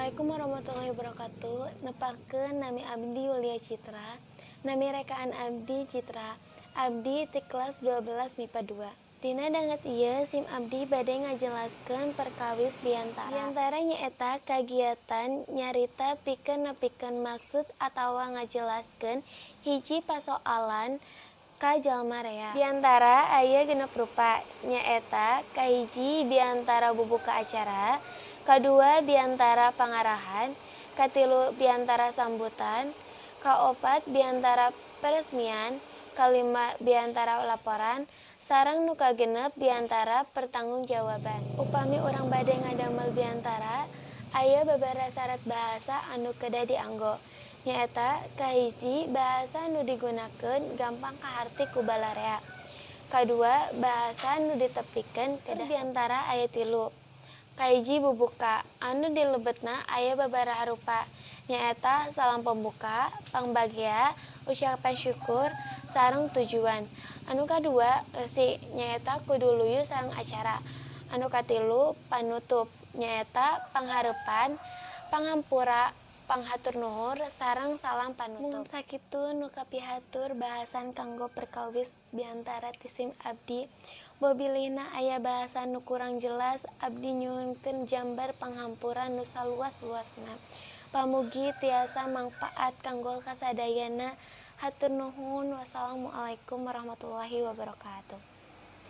Assalamualaikum warahmatullahi wabarakatuh. Nepangkeun nami abdi Yulia Citra. Nami rekaan abdi Citra. Abdi ti kelas 12 MIPA 2. Dina danget ieu sim abdi bade ngajelaskeun perkawis biantara. Biantara nyaeta kagiatan nyarita pikeun nepikeun maksud atawa ngajelaskeun hiji pasoalan ka jalma rea. Biantara aya 6 rupa, nyaeta kahiji biantara bubuka acara, kadua biantara pangarahan, katilu biantara sambutan, kaopat biantara peresmian, kalima biantara laporan, sareng nu kagenep biantara pertanggungjawaban. Upami urang bade ngadamel biantara, aya babaraha syarat bahasa anu kedah dianggo. Nyaeta kahiji bahasa nu digunakeun gampang kaharti ku balarea. Kadua bahasa nu ditepikeun kedah biantara aya 3. Kahiji bubuka anu dilebetna aya babaraha rupa, nyaeta salam pembuka, pangbagea, ucapan syukur, sareng tujuan. Anu kadua eusi nyaeta kudu luyu sareng acara. Anu katilu panutup nyaeta panghareupan, pangampura, panghatur nuhur, sareng salam panutup. Mung sakitu nu kapihatur bahasan kanggo perkawis biantara ti sim abdi. Bobilihna aya bahasan nu kurang jelas, abdi nyuhunkeun jambar panghampura nu saluas-luasna. Pamugi tiasa mangpaat kanggo kasadayana. Hatur nuhun. Wassalamualaikum warahmatullahi wabarakatuh.